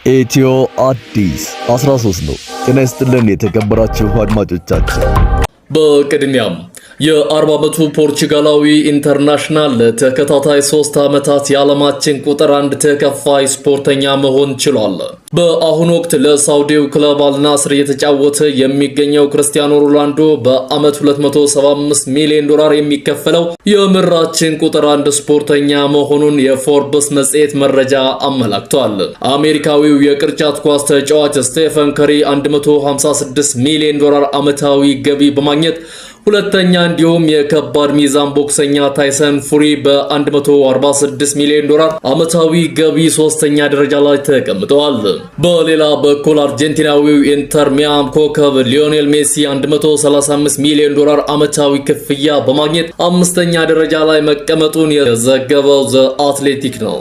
ኢትዮ አዲስ 13 ነው። ጤና ይስጥልን የተከበራችሁ አድማጮቻችን። በቅድሚያም የ40 ዓመቱ ፖርቹጋላዊ international ለተከታታይ 3 ዓመታት የዓለማችን ቁጥር አንድ ተከፋይ ስፖርተኛ መሆን ችሏል። በአሁኑ ወቅት ለሳውዲው ክለብ አልናስር እየተጫወተ የሚገኘው ክርስቲያኖ ሮናልዶ በዓመት 275 ሚሊዮን ዶላር የሚከፈለው የምድራችን ቁጥር አንድ ስፖርተኛ መሆኑን የፎርብስ መጽሔት መረጃ አመላክቷል። አሜሪካዊው የቅርጫት ኳስ ተጫዋች ስቴፈን ከሪ 156 ሚሊዮን ዶላር ዓመታዊ ገቢ በማግኘት ሁለተኛ፣ እንዲሁም የከባድ ሚዛን ቦክሰኛ ታይሰን ፉሪ በ146 ሚሊዮን ዶላር ዓመታዊ ገቢ ሶስተኛ ደረጃ ላይ ተቀምጠዋል። በሌላ በኩል አርጀንቲናዊው ኢንተር ሚያም ኮከብ ሊዮኔል ሜሲ 135 ሚሊዮን ዶላር ዓመታዊ ክፍያ በማግኘት አምስተኛ ደረጃ ላይ መቀመጡን የዘገበው ዘ አትሌቲክ ነው።